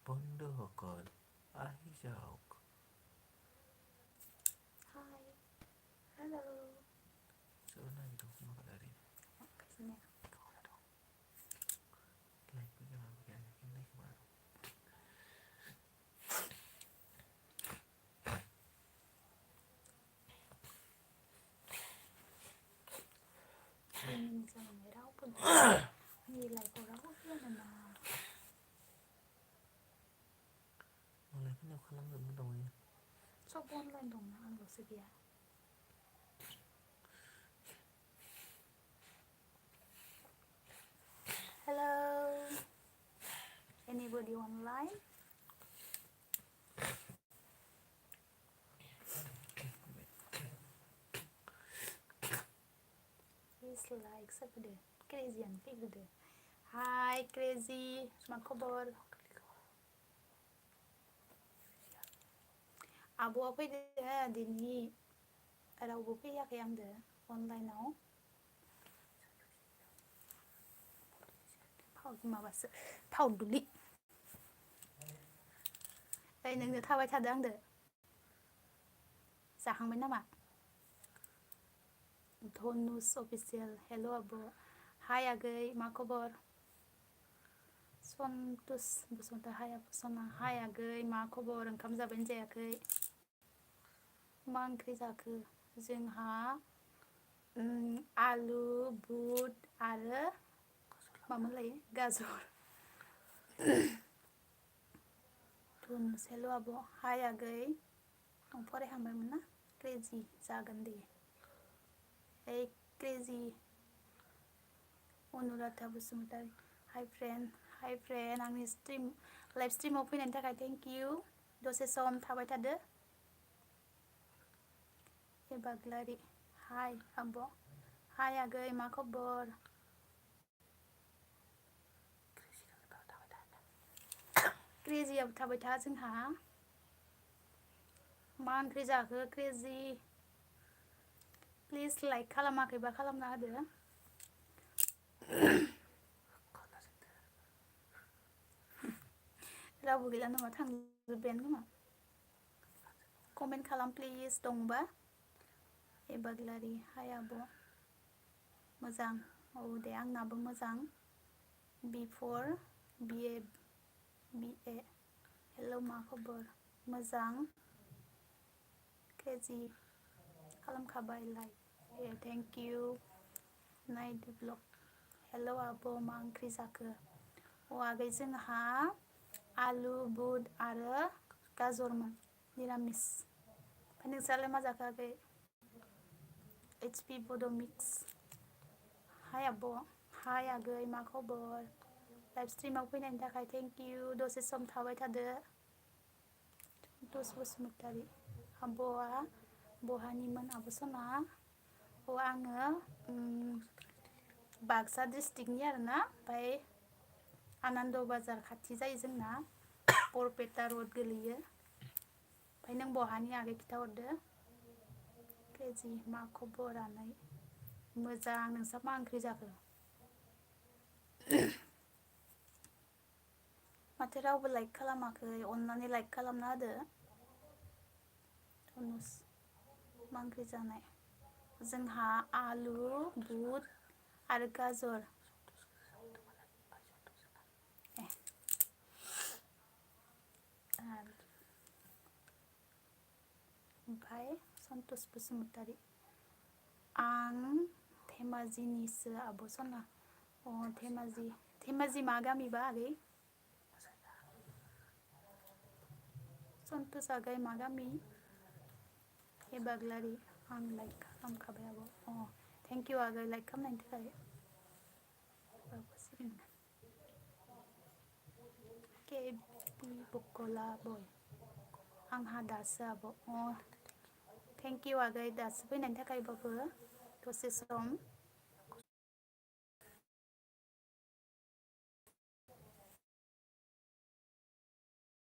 बंद होकर आ ही जाओ Hi. Hello. Sebenarnya gitu maka dari Kesini. kawan dong like bagaimana ini gimana Mình giờ ngày rau pun. Gì lại có rau kia nè mà. mulai kan aku lang naman daw niya So online dong na ang sige. Hello. Anybody online? Please like sabi Crazy and figure. Hi Crazy, makobor. Abo apa dia dini? Ada abo apa ya yang deh online now? Mà bà sợ thầu đủ lị đây nâng được thao ai thật đang được giả hàng mấy năm ạ Tonus official hello abo hai agay makobor Sontus busonta hai abusona hai agay makobor ओंखाम जाबायना जायाखै मा ओंख्रि जाखो जोंहा आलु बुट आरो मामोन लायो गाजर Tonus hello abo hai agay आं फरायखांबायमोन ना क्रेजि जागोन दे Hey Crazy Anurata Busumutari Hi friend आंनि लाइभ स्ट्रिमाव फैनायनि थाखाय थेंक इउ दसे सम थाबाय थादो एबाग्लारि हाय आब' हाय आगै मा खबर क्रेजियाव थाबाय था जोंहा मा ओंख्रि जाखो क्रेजि प्लिज लाइक खालामाखैबा खालामना होदो रावबो गैला नामा थांजोब्बायानो खोमा कमेन्ट खालाम प्लिज दंबा एबाग्लारि हाय आब' मोजां औ दे आंनाबो मोजां बिफर बिए हेलौ मा खबर मोजां क्रेजि खालामखाबाय लाइक थेंक इउ नायदो ब्लग हेलौ आब' मा ओंख्रि जाखो अ आगै जोंहा आलु बुट आरो गाजरमोन निरामिस ओमफ्राय नोंस्रालाय मा जाखो आगै HP बड' मिक्स हाय आब' हाय आगै मा खबर लाइभ स्ट्रिमाव फैनायनि थाखाय थेंक इउ दसे सम थाबाय थादो दस बसुमतारी आब'आ बहानिमोन आब' सना अ आङो बाक्सा डिस्ट्रिक्टनि आरोना ओमफ्राय आनन्द बाजार खाथि जायो जोंना बरपेटा रड गोलैयो ओमफ्राय नों बहानि आगै खिथाहरदो क्रेजि मा खबर आनै मोजां नोंस्रा मा ओंख्रि जाखो माथो रावबो लाइक खालामाखै अननानै लाइक खालामना होदो तनुस मा ओंख्रि जानाय जोंहा आलु बुट आरो गाजर ओमफ्राय सन्तोष बसुमतारी आं धेमाजिनिसो आब' सना अ धेमाजि मा गामिबा आगै सन्तोष आगै मा गामि एबाग्लारि आं लाइक खालामखाबाय आब' अ थेंक इउ आगै लाइक खालामनायनि थाखाय के बि बकला बय आंहा दासो आब' अ थेंक इउ आगै दासो फैनायनि थाखायबाबो दसे सम